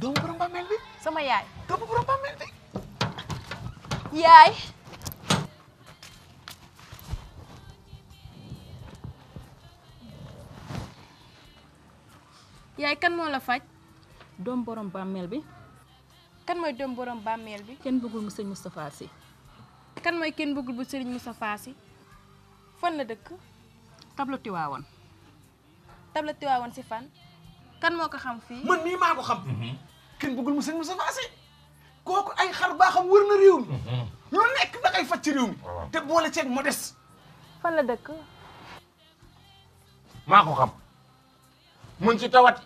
doomu borom bàmmeel bi. sama yaay. doomu borom bàmmeel bi. yaay. yaay kan moo la faj. doom borom bàmmeel bi. kan mooy doom borom bàmmeel bi. kenn bëggul mu sëñ Moustapha Sy. kan mooy kenn bëggul bu Serigne Moustapha Sy. fan la dëkk. tableau Tiwaawan. tableau Tiwaawan si fan. kan moo ko xam fii. man mii maa ko xam. kenn bëggul mu sëñ Moustapha Sy. kooku ay xar baaxam wër na réew mi. lu nekk da ngay faj ci réew mi. te boole ceeg modeste. fan la dëkk. maa ko xam mën ci tawat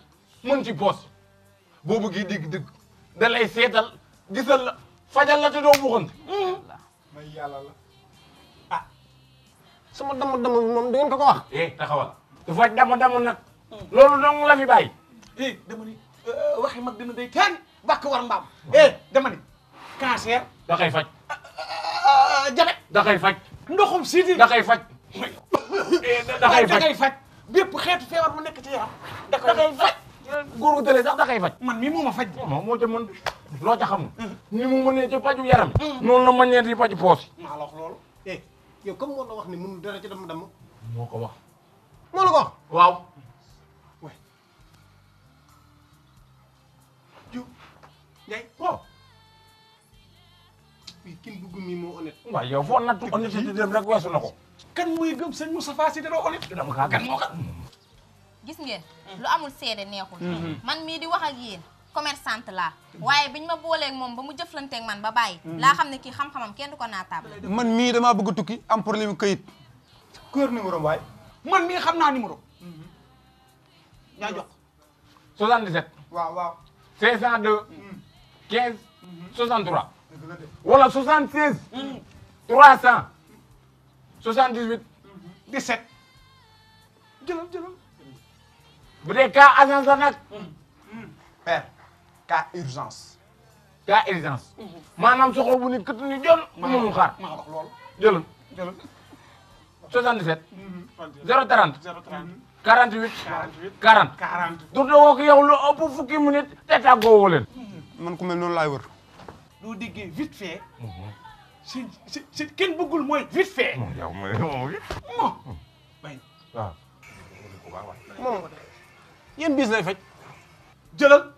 mën ci poos boo bëggee dégg-dégg da lay seetal gisal la fajal la te doo buxante. may yàlla la. ah sama dama moom da ngeen ko wax. taxawal du faj dama nag. loolu dong la fi bàyyi. dama ni waxi mag dina day teen bàkk war mbaam. dama ni cancer. da koy faj. jabet. da koy faj. ndoxum siiti. da koy faj. da koy faj. bépp xeetu feebar bu nekk ci yaram da koy faj. góor gu tële sax da koy faj. man mii moo ma faj. moom moo ca mën loo ca xamul. ni mu mënee ci paju yaram. noonu la mënee ci paju poos. maa la wax loolu. yow comme moo la wax ni mënul dara ci dama. moo ko wax. moo la ko wax. waaw. waay. Diop. Ndiaye. waaw. fii kenn bëggul mi moo honnête. waaw yow foo nattu honnêteté dem rek weesu na ko. kan muy gëm sëñ Moustapha Sy dara honnête. dama kaa kan moo ko. gis ngeen lu amul seede neexul. man mii di wax ak yéen commerçante laa waaye biñ ma booleeg moom ba mu jëflanteeg man ba bàyyi. laa xam ne kii xam-xamam kenn du ko naataable. man mii damaa bëgg a tukki am problème kayit. kër numéro waay. man mii xam naa numéro. ñaa jox. 77. waaw. 502. 15. 63. wala 76. 300. 78. 17. jëlal. bu dee cas agence la nag. père cas urgence. cas urgence. maanaam soxla bu ni kët ni jël. mënul xaar maa wax loolu. jëlal. 77. 030. 48. 40. 40. du doo ko yow lu ëpp fukki minute te tàggoo woo leen. man ku mel noonu laay wër. doo déggee vite fait. si kenn bëggul mooy vite fait. yow mooy moom bay waaw. moom yéen bis lay faj. jëlal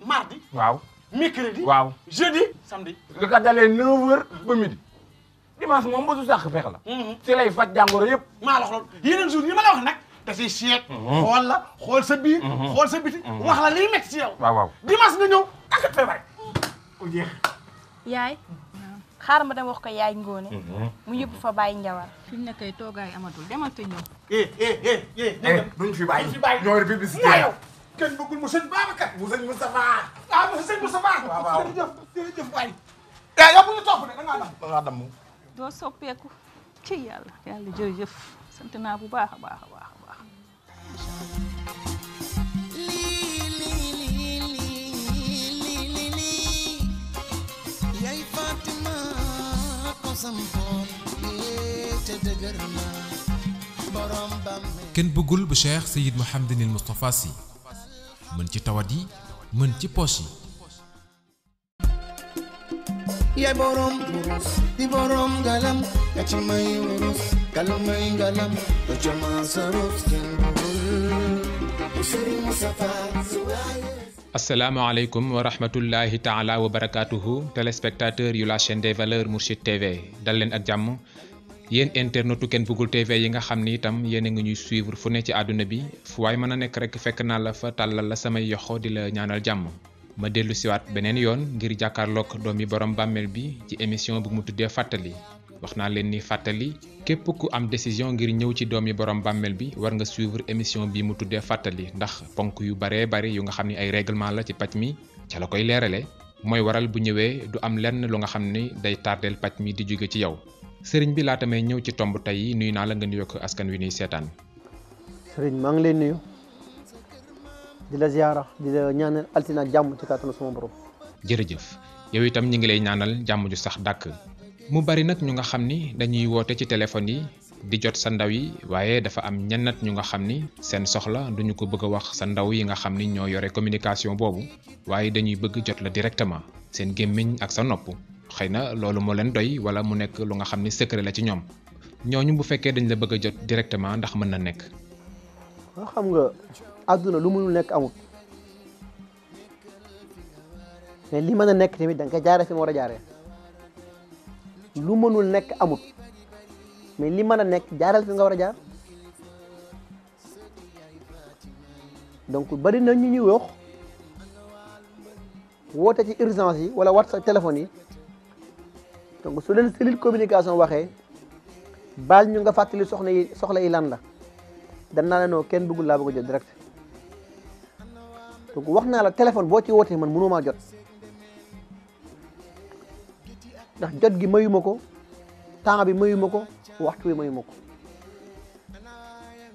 mardi. waaw. mercredi. waaw. jeudi. samedi. li ko dalee 9h ba midi. dimanche moom ba su sàq fex la. si lay faj jàngoro yëpp. maa la wax loolu yeneen jours yi ma la wax nag. da siy seet. xool la xool sa biir. xool sa biti. wax la liy métti ci yow. waaw. dimanche nga ñëw ak feebar. ku jeex. yaay. xaaral ma dem wax ko yaay Ngóone. mu yóbbu fa bàyyi njawar. fi mu nekkee toogaay amatul demal te ñëw. duñ fi bàyyi. duñ fi bàyyi. ñoo publicité. moo yow kenn bëggul mu sëñ Babacar. mu sëñ Moustapha. mu sëñ Moustapha. waaw. jërëjëf waay. yow bu ñu topp de da ngaa dam. da ngaa damm. doo soppeeku ci yàlla jërëjëf sant naa bu baax a baax. yaay Fatima ko sampoon te dëgër na borom bàmmeel. kenn bëggul bu Cheikh Seyyid Mouhamadinil Moustapha Sy mën ci tawat yi mën ci poche yi. yaay borom wurus di borom ngalam ya ci may wurus kala may ngalam do ci ma saruf kenn bëggul Serigne Moustapha Sy. asalaamaaleykum wa rahmatullahi taala wa barakaatuhu téléspectateur yu la chaîne des valeurs Mourchid TV dal leen ak jàmm yéen internetu Ken Bougoul TV yi nga xam ni itam yéen a ngi ñuy suivre fu ne ci àdduna bi fu waay mën a nekk rek fekk naa la fa tàllal la samay yoxo di la ñaanal jàmm ma dellu siwaat beneen yoon ngir jàkkaarloog doomi borom bàmmeel bi ci émission bu mu tuddee fàttali wax naa leen ni fàttali képp ku am décision ngir ñëw ci doomi borom bàmmeel bi war nga suivre émission bi mu tuddee fàttali ndax ponk yu baree bari yu nga xam ni ay règlement la ci paj mi ca la koy leerale mooy waral bu ñëwee du am lenn lu nga xam ni day tardeel paj mi di jóge ci yow sëriñ bi laata may ñëw ci tomb tey nuyu naa la nga nuyoo ko askan wi nuy seetaan. sëriñ maa ngi leen nuyu di la ziara di la ñaanal altina jàmm ci kàttanu sama borom. jërëjëf yow itam ñi ngi lay ñaanal jàmm ju sax dàkk mu bari nag ñu nga xam ni dañuy woote ci téléphone yi di jot sa ndaw yi waaye dafa am ñennat ñu nga xam ni seen soxla duñu ko bëgg a wax sa ndaw yi nga xam ni ñoo yore communication boobu waaye dañuy bëgg jot la directement seen gémmiñ ak sa nopp xëy na loolu moo leen doy wala mu nekk lu nga xam ni secret la ci ñoom ñooñu bu fekkee dañ la bëgg a jot directement ndax mën na nekk. waaw xam nga àdduna lu mënul nekk amut mais li mën a nekk tamit da nga koy jaaree fi nga war a jaaree lu mënul nekk amut mais li mën a nekk jaaral fi nga war a jaar donc bari na ñu ñuy wax woote ci urgence yi wala WhatsApp téléphone yi donc su leen cellule communication waxee baal ñu nga fàttali soxla yi lan la dan naa la noo kenn bëggul laa bëgg a jot direct donc wax naa la téléphone boo ci wootee man mënumaa jot ndax jot gi mayuma ko temps bi mayuma ko waxtu bi mayuma ko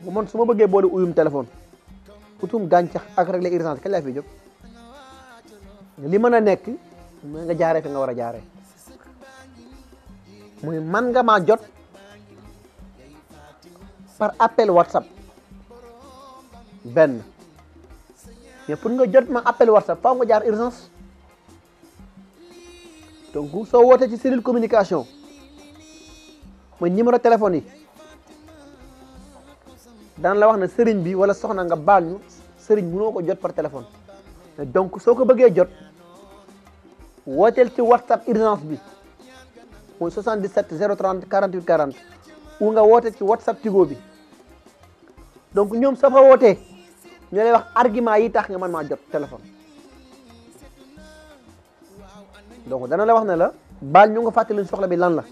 bu man su ma bëggee boole uyum téléphone utum gàncax ak régler urgence kañ laa fi jóg li mën a nekk mooy nga jaaree fi nga war a jaaree muy man nga maa jot par appel WhatsApp benn mais pour nga jot ma appel WhatsApp faaw nga jaar urgence donc soo wootee ci cellule communication mooy numéro téléphone yi daan la wax ne sëriñ bi wala soxna nga baal ñu sëriñ mënoo ko jot par téléphone donc soo ko bëggee jot wooteel ci WhatsApp urgence bi mooy 77 030 48 40 ou nga woote ci WhatsApp Tigo bi donc ñoom soo fa wootee ñoo lay wax argument yi tax nga mën maa jot téléphone donc dana la wax ne la baal ñu nga fàttali soxla bi lan la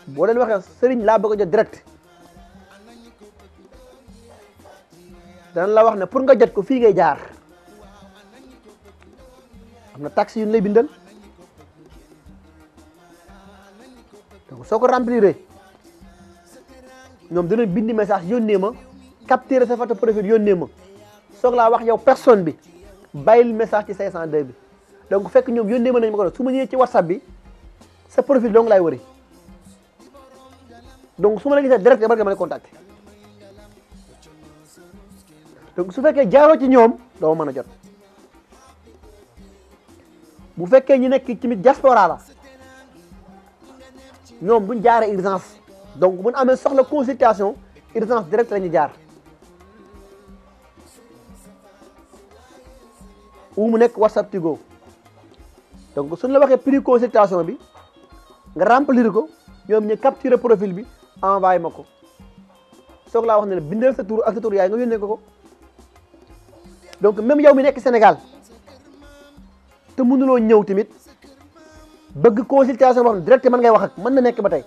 boo leen waxee sëriñ laa bëgg a jot direct dana la wax ne pour nga jot ko fii ngay jaar am na taxe yu ñu lay bindal donc soo ko remplir ñoom dina bind message yónnee ma capturer sa photo profil yónnee ma soog laa wax yow personne bi bàyyil message ci 502 bi donc fekk ñoom yónnee ma nañ ma ko su ma ñëwee ci WhatsApp bi sa profil donc laay wëri donc su ma la gisee direct ba nga mën a contacter donc su fekkee jaaroo ci ñoom doo mën a jot bu fekkee ñu nekk tamit diaspora la ñoom buñ jaaree urgence donc buñ amee soxla consultation urgence direct la ñu jaar ou mu nekk WhatsApp Tigo donc suñ la waxee prix consultation bi nga remplir ko ñoom ñu capturer profil bi envoyé ma ko soog laa wax ne la bindal sa tur ak sa tur yaay nga yónnee ko donc même yow mi nekk Sénégal te mënuloo ñëw tamit bëgg consultation boo xam ne direct mën ngay wax ak mën na nekk ba tey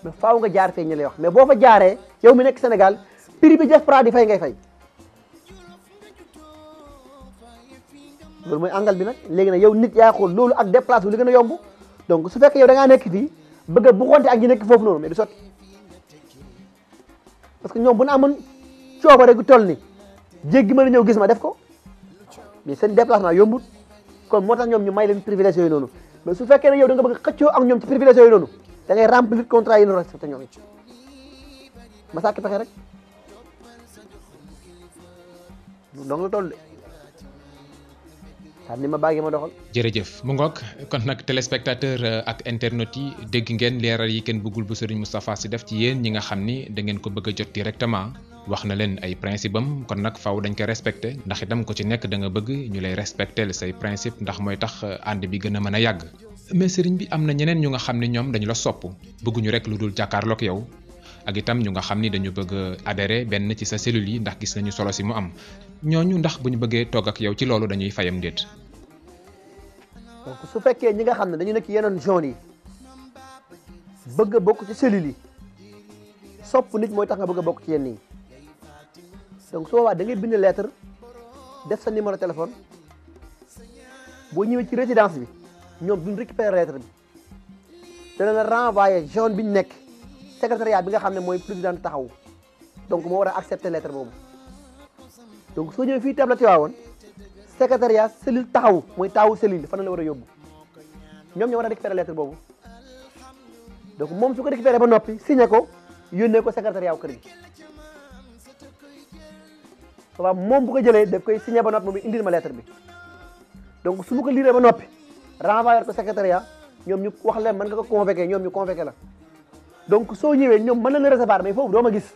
mais faaw nga jaar fee ñu lay wax mais boo fa jaaree yow mi nekk Sénégal prix bi diaspora di fay ngay fay loolu mooy angal bi nag léegi nag yow nit yaa xool loolu ak déplacé li gën a yomb donc su fekkee yow da ngaa nekk fii bëgg a bu xonte ak ñi nekk foofu noonu mais du sotti parce que ñoom bu ñu amoon coobare gu toll ni jéggi mën a ñëw gis ma def ko mais seen déplacement yombut kon moo tax ñoom ñu may leen privilège yooyu noonu mais su fekkee ne yow da nga bëgg xëccoo ak ñoom ci privilège yooyu noonu da ngay remplir contrat yi ñu respecté ñoom it ma sàkk pexe rek donc la toll de xam ni ma bàggee ma doxal. jërëjëf mu ngoog kon nag téléspectateur ak internautes yi dégg ngeen leeral yi kenn bëggul bu Serigne Moustapha Sy def ci yéen ñi nga xam ni da ngeen ko bëgg a jot directement wax na leen ay principe am kon nag faaw dañ ko respecté ndax itam ko ci nekk da nga bëgg ñu lay respecté say principe ndax mooy tax ànd bi gën a mën a yàgg. mais Serigne bi am na ñeneen ñu nga xam ni ñoom dañu la sopp bëgguñu rek lu dul jàkkaarloog yow ak itam ñu nga xam ni dañu bëgg adhéré benn ci sa cellule yi ndax gis nañu solo si mu am ñooñu ndax bu ñu bëggee toog ak yow ci loolu dañuy fayam déet. donc su fekkee ñi nga xam ne dañu nekk yeneen zone yi bëgg a bokk ci cellules yi sopp nit mooy tax nga bëgg a bokk ci yenn yi donc su boobaa da ngay bind lettre def sa numéro téléphone boo ñëwee ci résidence bi ñoom duñ récupérer lettre bi dana la renvoyer zone bi ñu nekk secrétariat bi nga xam ne mooy président taxaw donc moo war a accepter lettre boobu donc soo ñëwee fii tabla Tivaouane secrétariat cellule taxaw mooy taawu cellule fan la war a yóbbu ñoom ñoo war a récupérer lettre boobu donc moom su ko récupéré ba noppi signé ko yónnee ko secrétariat kër gi waaw moom bu ko jëlee daf koy signé ba noppi moom indil ma lettre bi donc su ma ko liiree ba noppi renvoyer ko secrétariat ñoom ñu wax leen mën nga ko convoqué ñoom ñu convoqué la donc soo ñëwee ñoom mën na la recevoir mais foofu doo ma gis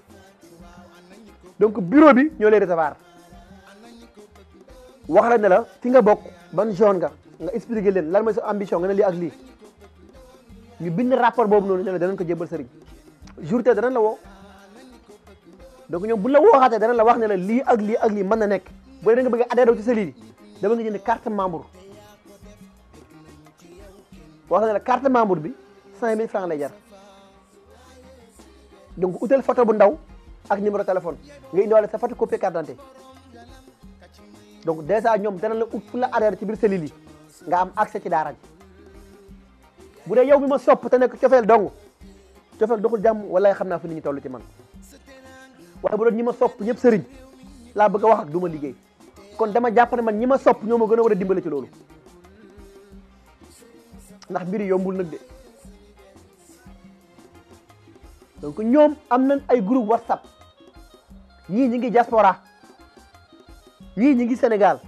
donc bureau bi ñoo lay recevoir wax la ne la fi nga bokk ban zone nga expliqué leen lan mooy sa ambition nga ne lii ak lii ñu bind rapport boobu noonu ne la danañ ko jébbal sëriñ jour te danañ la woo donc ñoom bu la wooxaatee danañ la wax ne la lii ak lii ak lii mën na nekk bu dee da nga bëgg a adhéré ci cellule yi dama nga jënd carte membre wax la ne la carte membre bi 5000 francs lay jar donc utal photo bu ndaw ak numéro téléphone nga indiwaale sa photocopie carte d'identité donc déjà ñoom danañ la ut fu la adhéré ci biir cellule yi nga am accès ci daara ji bu dee yow mi ma sopp te nekk cofeel dong cofeel doxul jàmm wala xam naa fi nit ñi toll ci man waaye bu doon ñi ma sopp ñëpp sëriñ laa bëgg a wax ak du ma liggéey kon dama jàpp ne man ñi ma sopp ñoo ma gën a war a dimbale ci loolu ndax mbiri yombul nag de donc ñoom am nañ ay groupe WhatsApp ñii ñi ngi diaspora ñii ñi ngi Sénégal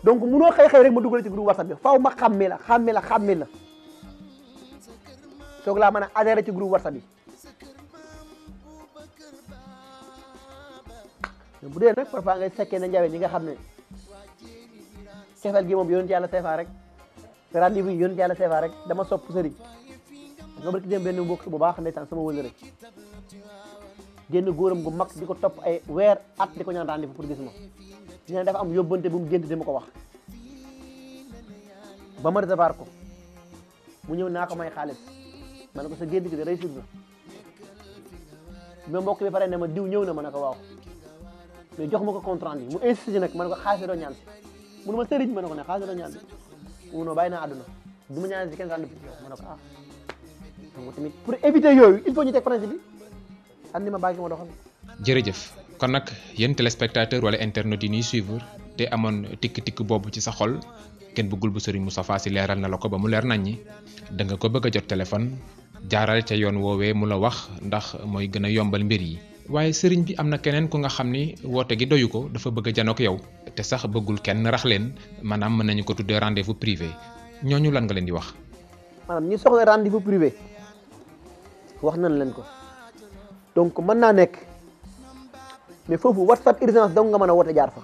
donc munoo xëy rek ma dugal ci groupe WhatsApp bi faaw ma xàmmee la soog laa mën a adhéré ci groupe WhatsApp bi bu dee nag parfois ngay fekkee na njawe ñi nga xam ne cefel gi moom yonent yàlla seefa rek rendez-vous yi yonent yàlla seefa rek dama sopp sëriñ nga barki dem benn mbokk bu baax ndeysaan sama wël rek génn góoram gu mag di ko topp ay weer at di ko ñaan rendez-vous pour gis ma dina dafa am yóbbante bu mu gént di ma ko wax ba ma recevoir ko mu ñëw naa ko may xaalis ma ne ko sa gént gi de réussir na bi ma mbokk bi pare ne ma diw ñëw na ma ne ko waaw mais jox ma ko compte rendu mu insisté nag ma ne ko xaalis doo ñaan si mu ne ma sëriñ ma ne ko ne xaalis doo ñaan si mu ne bàyyi naa àdduna du ma ñaan si kenn rendez-vous ma ne ko ah donc tamit pour éviter yooyu il faut ñu teg principe bi andi ma bàyyi ma doxal. jërëjëf kon nag yéen téléspectateur wala internautes yi ñuy suivre te amoon tikk-tikk boobu ci sa xol kenn bëggul bu Serigne Moustapha Sy leeral na la ko ba mu leer nañ ñi da nga ko bëgg a jot téléphone jaaral ca yoon woowee mu la wax ndax mooy gën a yombal mbir yi. waaye sëriñ bi am na keneen ku nga xam ni woote gi doyu ko dafa bëgg a janook yow te sax bëggul kenn rax leen maanaam mën nañu ko tuddee rendez-vous privé ñooñu lan nga leen di wax. maanaam ñi soxla rendez-vous privé wax nañ leen ko donc mën naa nekk mais foofu WhatsApp urgence donc nga mën a woote jaar fa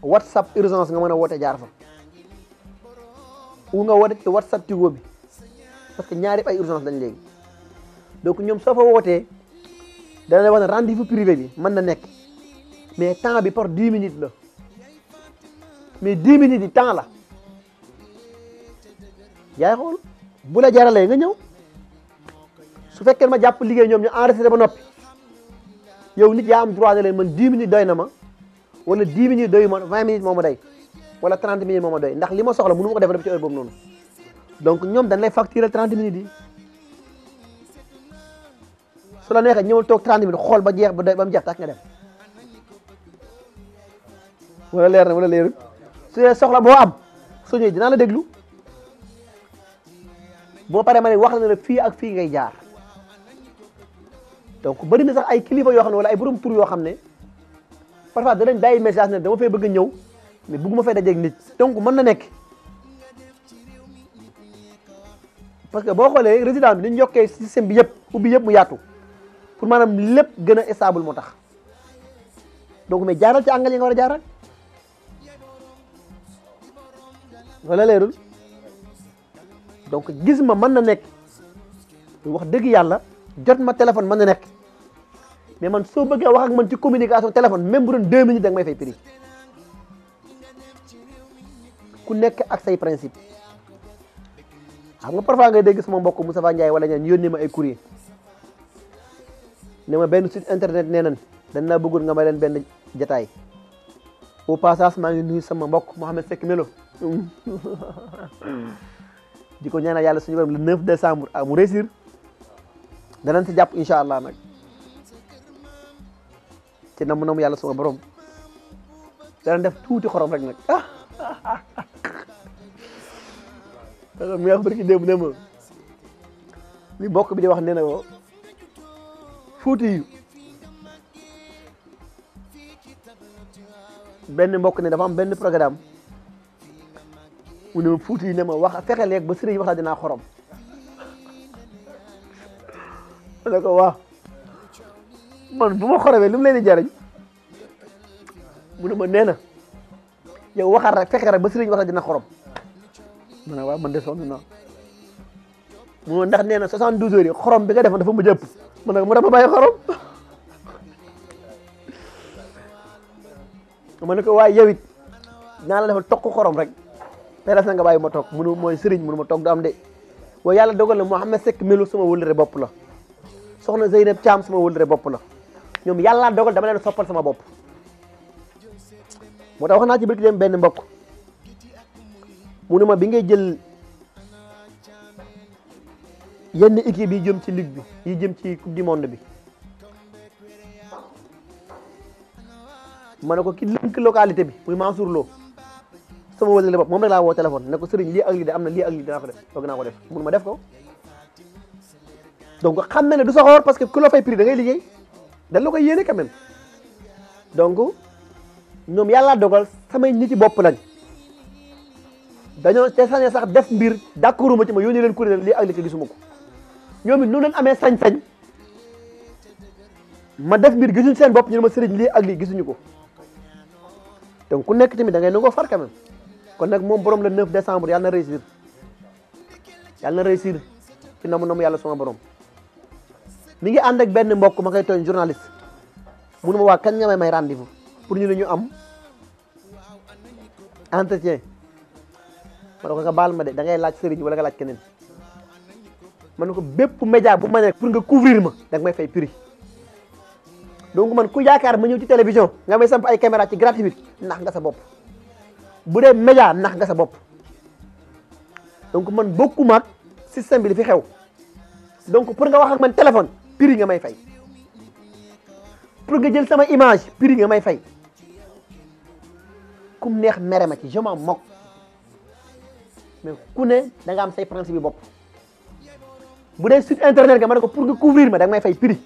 WhatsApp urgence nga mën a woote jaar fa ou nga woote ci WhatsApp Tigo bi parce que ñaari ay urgence lañ léegi. donc ñoom soo fa wootee dana lay wax ne rendez-vous privé bi mën na nekk mais temps bi par 10 minutes la mais 10 minutes yi temps la yaay xool bu la jaralee nga ñëw su fekkee ma jàpp liggéey ñoom ñu enregistré ba noppi yow nit yaa am droit de leen man 10 minutes doy na ma wala 10 minutes doy ma 20 minutes moo ma doy wala 30 minutes moo ma doy ndax li ma soxla mënu ma ko def ci heure boobu noonu donc ñoom dañ lay facturer 30 minutes yi. su la neexee ñëwal toog 30 minutes xool ba jeex ba doy ba mu jeex tak nga dem wala leer na wala leerul su dee soxla boo am soo ñëwee dinaa la déglu boo paree ma ne wax na la fii ak fii ngay jaar donc bëri na sax ay kilifa yoo xam ne wala ay borom tur yoo xam ne parfois danañ bàyyi message ne dama fay bëgg a ñëw mais bëgguma fay dajeeg nit donc mën na nekk parce que boo xoolee résident bi dañu yokkee système bi yëpp ubbi yëpp mu yaatu pour maanaam lépp gën a stable moo tax donc mais jaaral ci angal yi nga war a jaaral wala leerul donc gis ma mën na nekk wax dëgg yàlla jot ma téléphone mën na nekk mais man soo bëggee wax ak man ci communication téléphone même bu doon 2 minutes da nga may fay prix ku nekk ak say principe xam nga parfois ngay dégg sama mbokk Moustapha Ndiaye wala ñaan yónnee ma ay courrier ne ma benn site internet nee nañ dañ laa bëggoon nga may leen benn jataay au passage maa ngi nuyu sama mbokk Mohamed Seck Melo di ko ñaanal yàlla suñu borom le 9 décembre mu réussir danañ si jàpp incha allah nag ci namu yàlla suma borom danañ def tuuti xorom rek nag mu wax barki démb ne ma li mbokk bi di wax nee na ko Fuuti yu benn mbokk ne dafa am benn programme mu ne ma Fuuti yu ne ma wax fexe leeg ba sëriñ wax la dinaa xorom ma ne ko waaw man bu ma xoromee lu mu leen di jariñ mu ne ma nee na yow waxal rek fexe rek ba sëriñ wax la dina xorom ma ne waaw man de sonn naa mu ndax nee na 72 heures yi xorom bi nga defoon dafa mujj ëpp ma ne mu dama bàyyi xorom ma ne ko waaye yow it naa la defal tokk xorom rek te des na nga bàyyi ma toog munu mooy sëriñ munu ma toog du am de waaye yàlla dogal na Mouhamed Seck melu sama wëllëre bopp la soxna Zeynab Thiam sama wëllëre bopp la ñoom yàlla dogal dama leen soppal sama bopp moo tax wax naa ci barki dem benn mbokk mu ne ma bi ngay jël yenn équipe yi jëm ci ligue bi yi jëm ci coupe du monde bi ma ne ko ki lënk localité bi muy Mansour Lo sama wëllëre bopp moom rek laa woo téléphone ne ko sëriñ lii ak lii de am na lii ak lii dinaa ko def bëgg naa ko def mun ma def ko donc xam na ne du soxor parce que ku la fay prix da ngay liggéey dañ la koy yéene quand même donc ñoom yàlla dogal samay nit yi bopp lañ dañoo te sañee sax def mbir d'accord ma ci ma yónnee leen kuréel lii ak lii gisuma ko ñoom it noonu leen amee sañ-sañ ma def mbir gisuñ seen bopp ñu ne ma sëriñ lii ak lii gisuñu ko donc ku nekk tamit da ngay nangoo far quand même kon nag moom borom le 9 décembre yàlla na réussir ci namu yàlla sama borom mi ngi ànd ak benn mbokk ma koy tooñ journaliste munu ma waa kañ nga may rendez-vous pour ñu ne ñu am entretien ma ne ko nga baal ma de da ngay laaj sëriñ wala nga laaj keneen ma ne ko bépp média bu ma nekk pour nga couvrir ma da nga may fay prix donc man ku yaakaar ma ñëw ci télévision nga may samp ay caméra ci gratuite nax nga sa bopp bu dee média nax nga sa bopp donc man bokkuma ak système bi li fi xew donc pour nga wax ak man téléphone prix nga may fay pour nga jël sama image prix nga may fay kum neex mere ma ci je m'en moque mais ku ne da nga am say principe bi bopp bu dee site internet nga ma ne ko pour nga couvrir ma da nga may fay prix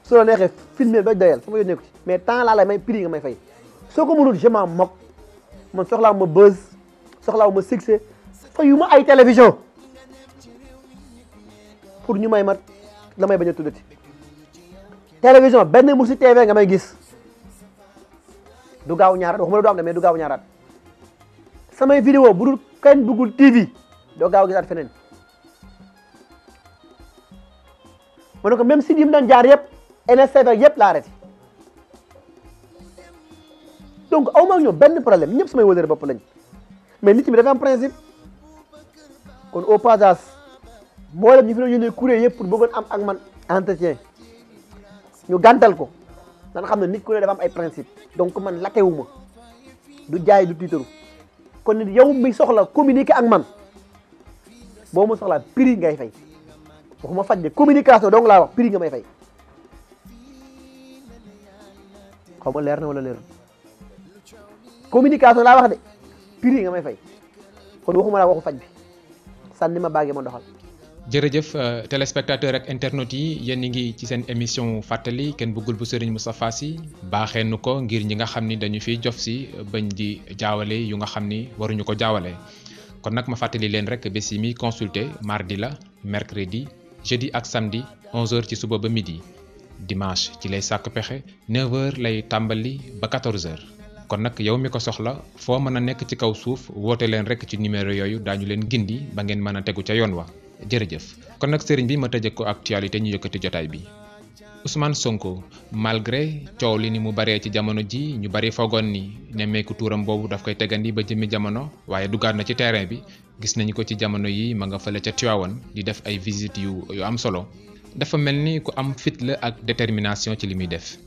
soo la neexee filmer ba doyal sama yónnee ko ci mais temps laa lay may prix nga may fay soo ko mënul je m'en moque man soxlaaw ma buzz soxlaaw ma succès fayu ma ay télévision pour ñu may ma la may bañ a tuddati télévision benn Mourchid TV nga may gis du gaaw ñaaraat waxuma la du am de mais du gaaw ñaaraat samay vidéo bu dul kenn bëggul TV doo gaaw gisaat feneen ma ne ko même si yi mu daan jaar yëpp NSTV yëpp laa arrêté donc aw ma ak ñoom benn problème ñëpp samay wëlëre bopp lañ mais nit ñi dafa am principe kon au passage mboolem ñu fi doon yónnee kuréel yëpp pour bëggoon am ak man entretien ñu gàntal ko nan xam ne nit ku ne dafa am ay principe donc man lakkewuma du jaay du tiitaru kon nit yow mi soxla communiquer ak man boo ma soxlaa prix ngay fay waxuma faj de communication donc laa wax prix nga may fay xaw ma leer na wala leerul communication laa wax de prix nga may fay kon waxuma laa waxu faj bi sànni ma baagee ma doxal. jërëjëf téléspectateur ak internautes yi yéen ñi ngi ci seen émission fàttali kenn bëggul bu Serigne Moustapha Sy baaxee nu ko ngir ñi nga xam ni dañu fiy jof si bañ di jaawale yu nga xam ni waruñu ko jaawale kon nag ma fàttali leen rek bés yi mi consulter mardi la mercredi jeudi ak samedi 11h ci suba ba midi dimanche ci lay sàkk pexe 9h lay tàmbali ba 14h kon nag yow mi ko soxla foo mën a nekk ci kaw suuf woote leen rek ci numéro yooyu daañu leen gindi ba ngeen mën a tegu ca yoon wa jërëjëf kon nag sëriñ bi ma tëjee ko actualité ñu yëkkati jotaay bi Ousmane Sonko malgré coow li ni mu baree ci jamono ji ñu bari foogoon ni nemmeeku tuuram boobu daf koy tegandi ba jëmmi jamono waaye duggaat na ci terrain bi gis nañu ko ci jamono yi ma nga fële ca Tivaouane di def ay visites yu am solo dafa mel ni ku am fit la ak détermination ci li muy def.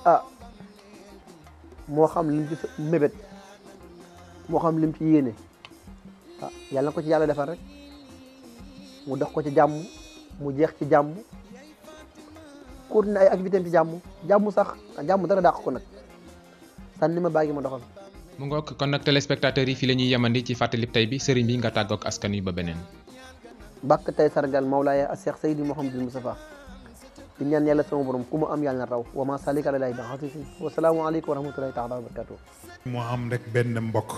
ah moo xam lim ci mébét moo xam lim ci yéene ah yàlla na ko ci yàlla defal rek mu dox ko ci jàmm mu jeex ci jàmm continuer ay activité ci jàmm sax jàmm dara dàq ko nag sànni ma baagi ma doxal. mu ngoog kon nag téléspectateurs yi fii la ñuy yemandi ci fàttalib tey bi sëriñ bi nga tàggoog askan wi ba beneen. bàkk tey sargal Mawlaaya a Cheikh Seydi Mouhamadul Moustapha di ñaan yàlla sama borom ku mu am yàlla na raw wa ma salika la lay ba xasisi wa salaamu aleykum wa rahmatullahi taala wa barakatuh. mu am rek benn mbokk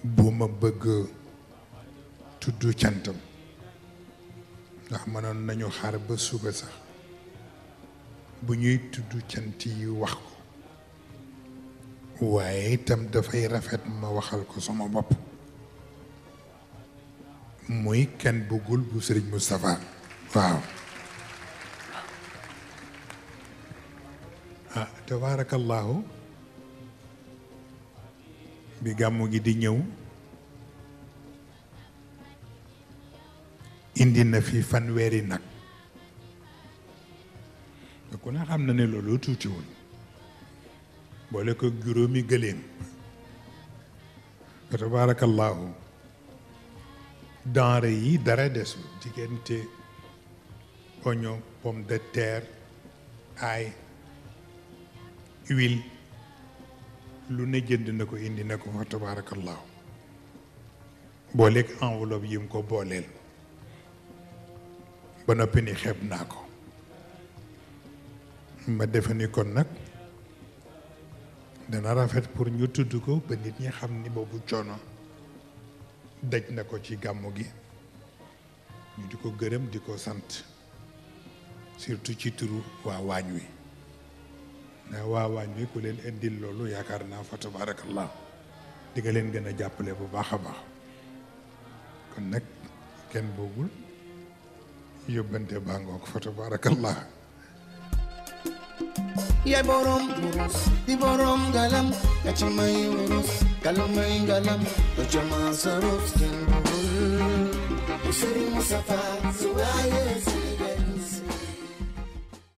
bu ma bëgg tudd cantam ndax mënoon nañu xaar ba suba sax bu ñuy tudd cant yi wax ko waaye itam dafay rafet ma waxal ko sama bopp muy kenn bëggul bu Sëriñ Moustapha waaw ah tabarakallahu bi gàmmu gi di ñëw indi na fi fanweeri nag ku ne xam na ne loolu tuutiwul boole ko juróomi gëléem tabarakallahu denrée yi dara desul diggante oignon pomme de terre ail huile lu ne jënd na ko indi na ko fa tabarakallahu booleeg enveloppe yi mu ko booleel ba noppi ni xeeb naa ko ma defe ni kon nag dana rafet pour ñu tudd ko ba nit ñi xam ni boobu coono daj na ko ci gàmmu gi ñu di ko gërëm di ko sant surtout ci turu waa waañ wi ndax waa waañ wi ku leen indil loolu yaakaar naa fa tabarakallah di nga leen gën a jàppale bu baax a baax kon nag kenn boogul yóbbante baa ngoog fa tabarakallah yaay borom wurus di borom ngalam ka ci may wurus kalmay ngalam do jama saruf ken bul Sëriñ Moustapha su waaye